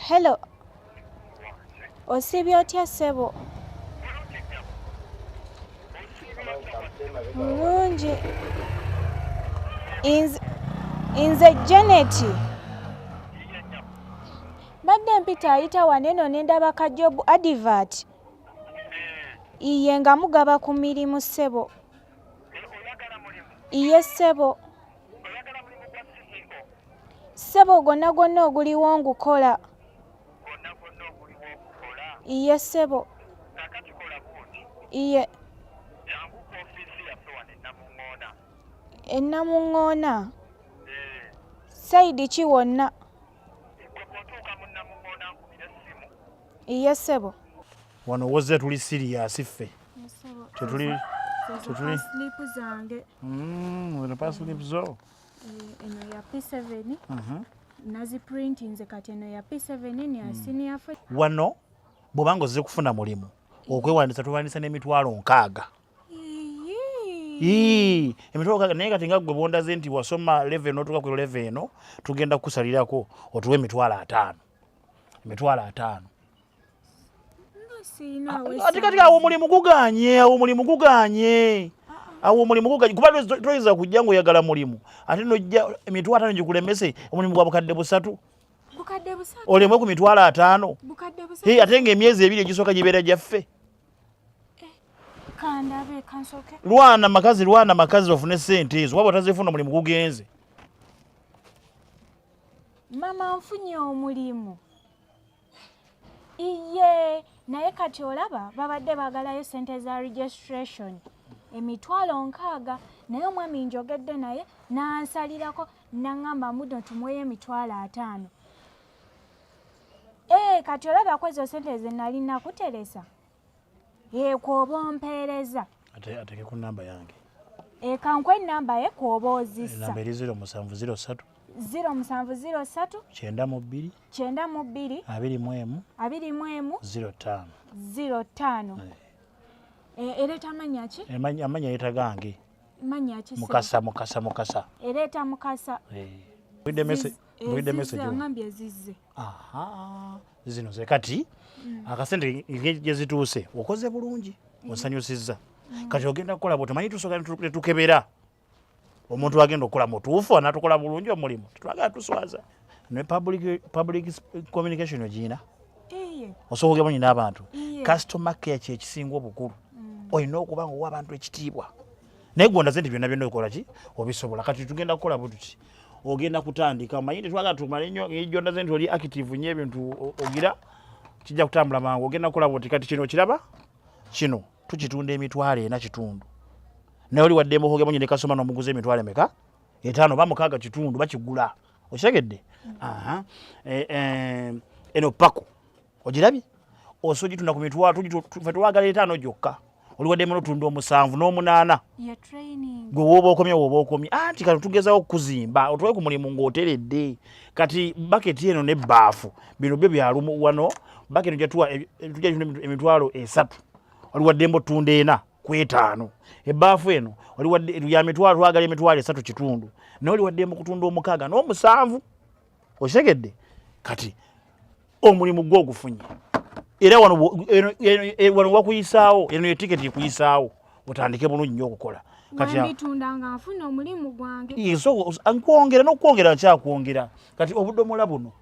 Hello. Osiibye otya ssebo? Bulungi. Nze Janet. Mbadde mpita ayita wano eno ne ndaba ka job advert. Iye nga mugaba ku mirimu ssebo. Iye ssebo. Ssebo gwonna gwonna oguliwo ngukola. Iye ssebo. Iye. E Namuŋŋoona? Sayidi ki wonna? Iye ssebo. Wano wozze tuli siriyasi ffe. Tetuli tetuli slip zange. Zino paslip zo. Eno ya P7. Naziprintinze kati eno ya P7 eno ya senior 4. Wano bw'obanga ozze kufuna mulimu okwewandiisa tuwandiisa n'emitwalo 60. Ii, emitwalo 60 naye kati nga ggwe bw'ondaze nti wasoma level n'otuuka ku level eno tugenda kukusalirako otuwe emitwalo 50. Emitwalo 50. Ate kati awo omulimu guganye, awo omulimu guganye. Awo omulimu guganye kuba toyinza kujja ng'oyagala mulimu ate n'ojja emitwalo 50 gikulemese omulimu gwa bukadde 300. Bukadde 300. Olemwe ku mitwalo 50. Bukadde 300. Hey, ate ng'emyezi 2 egisooka gibeera gyaffe. Kandabe kansoke. Lwana makazi, lwana makazi ofune ssente ezo waba otazifuna omulimu gugenze. Mama nfunye omulimu. Iye naye kati olaba babadde baagalayo ssente za registration emitwalo 60 naye omwami njogedde naye n'ansalirako n'aŋŋamba muno tumuweyo emitwalo 50. Kati olaba ku ezo ssente ze nali nakuteresa kwoba ompeereza. Ateeke ku nnamba yange. Kankwe ennamba ye kwoba ozissa. Ennamba eri 0703. 0703. 92. 92. 21. 21. 05. 05. Ereeta amannya ki? Amannya ereeta gange. Mannya ki? Mukasa, Mukasa, Mukasa. Ereeta Mukasa. Mpulidde message. Ngambye ezizze. Aha. Zino ze kati akasente gye zituuse okoze bulungi osanyusizza. Kati ogenda kukola bw'otomanyi tusooka ne tukebera omuntu agenda okukola mutuufu anaatukola bulungi omulimu tetwagala tuswaza. Ne public communication ogiyina osobola okugenda n'abantu. Customer care kye kisinga obukulu. Olina okuba nga owa abantu ekitiibwa naye gwe ondaze nti byonna byonna okola ki obisobola. Kati tugenda kukola bwe tuti ogenda kutandika omanyi tetwagala tumale nnyo gy'ondaze nti oli active nnyo ebintu ogira kijja kutambula mangu. Ogenda kukola bw'oti kati kino okiraba kino tukitunda emitwalo 4 kitundu naye oli waddembe okwogera munyi ne kasoma n'omuguza emitwalo emeka 5 oba 6 kitundu bakigula okitegedde. Eno pako ogirabye osobola ogitunda ku mitwalo ffe twagala 5 gyokka oli waddembe n'otunda 7 n'8 gwe w'oba okomye w'oba okomye. Anti kati tugezaako okukuzimba otwale ku mulimu ng'oteredde. Kati baketi eno n'ebbaafu bino byo byalumu wano baketi tujja tunda emitwalo 3 oli waddembe otunda 4 ku 5. Ebbaafu eno oli wadde ya mitwalo twagala emitwalo 3 kitundu naye oli waddembe okutunda 6 n'7 okitegedde. Kati omulimu gwo ogufunye era wano wakuyisaawo eno ye tiketi ekuyisaawo otandike bulungi nnyo okukola. Kati mbitunda nga nfuna omulimu gwange. Nkwongera n'okwongera nkyakwongera. Kati obudomola buno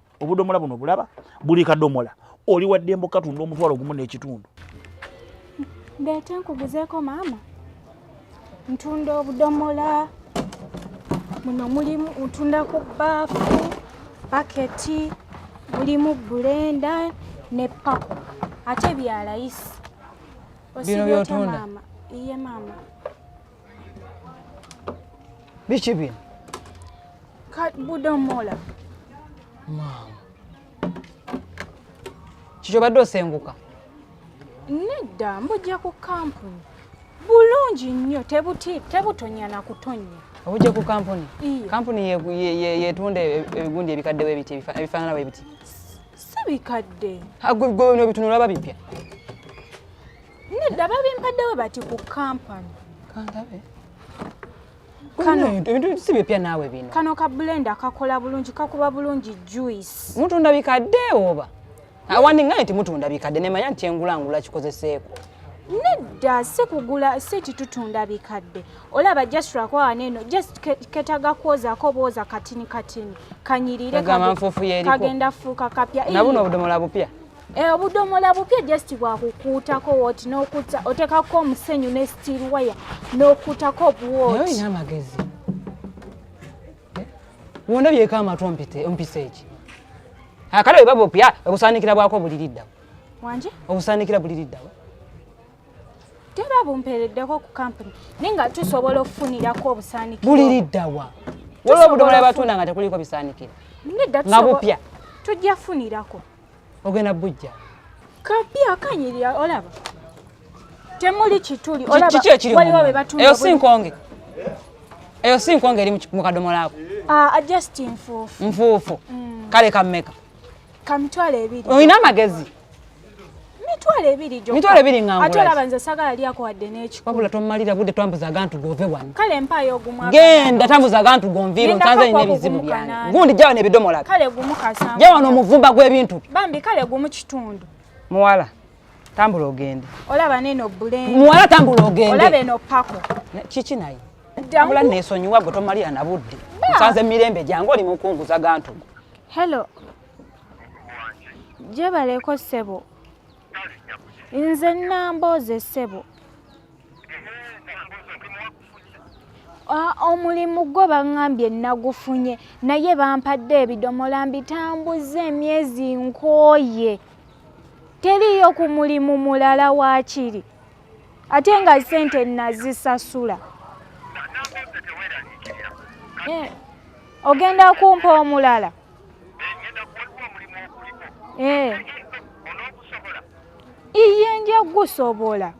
bulaba buli kadomola oli waddembe okatunda omutwalo 1 n'ekitundu. Ndeete nkuguzeeko maama. Ntunda obudomola muno mulimu ntunda ku bbaafu, baketi, mulimu bulenda ne pako ate bya layisi. Bino by'otunda? Iye maama. Biki bino? Budomola. Maama. Kiki obadde osenguka? Nedda, mbujja ku kampuni. Bulungi nnyo tebutonya na kutonya. Obujja ku kampuni? Kampuni yetunda ebigundi ebikadde bwe biti ebifaanana bwe biti? Si bikadde. Gwe bino bitunula babipya? Nedda, babimpaddewo bati ku kampani. Kandabe. Kano. Ebintu si bipya naawe bino. Kano ka blender kakola bulungi, kakuba bulungi juice. Mutunda bikadde oba? Awandingaye nti mutunda bikadde nemanya nti kyengulangula kikozeseeko. Nedda, si kugula, si titutunda bikadde. Olaba just lwakuba wano eno just ketaga kwozaako bwoza katini katini kanyirire. Kagamba nfuufu yeriko. Kagenda fuuka kapya. Nabuno obudomola bupya. Obudomola bupya just bwakukuutako woti n'okutta, oteekako omusenyu ne steel wire n'okuutako obuwooti. Naye olina amagezi. Wondabyeko amatu ompise eki? Akale bwe baba bupya obusaanikira bwako buliriddawo. Wanje? Obusaanikira buliriddawo. Teba bumpeereddeko ku kampuni naye nga tusobola okufunirako obusaanikira. Buliriddawa. Waliwo obudomola batunda nga tekuliko bisaanikira. Nedda, Nga bupya. Tujja kufunirako. Ogenda bujja. Kapya kanyirira olaba. Temuli kituli olaba. Kiki ekiri Waliwo mu be batunda. Eyo si nkonge. Eyo si nkonge eri mu kadomola ako. Ah, just nfuufu. Nfuufu. Kale kammeka? Ka 20,000. Olina amagezi. 20,000 gyokka. 20,000 nga ngula Ate ki? olaba nze saagala lyako wadde n'ekikumi. Wabula tommalira budde, twambuza agantu gove wano. Kale mpaayo ogumu. Genda tambuza agantu gonviiro, Genda nsanze nina kakwako ebizibu gumu byange. kanaana. Gundi jjawa n'ebidomola. Kale gumu kasanvu. Jja wano omuvumba gw'ebintu. Bambi kale gumu kitundu. Muwala, tambula ogende. Olaba n'eno blender. Muwala tambula ogende. Olaba eno pako. Kiki naye? Dda Wabula neesonyiwa gwe tomalira na budde. Nsanze emirembe gyange oli mukunguza gantu go. Hello. Gyebaleko ssebo. Nze Nambooze ssebo. Omulimu gwo baŋŋambye nagufunye naye bampadde ebidomola mbitambuze emyezi nkooye. Teriiyo ku mulimu mulala waakiri. Ate nga ssente nazisasula. Ogenda kumpa omulala? Iye nja gusobola.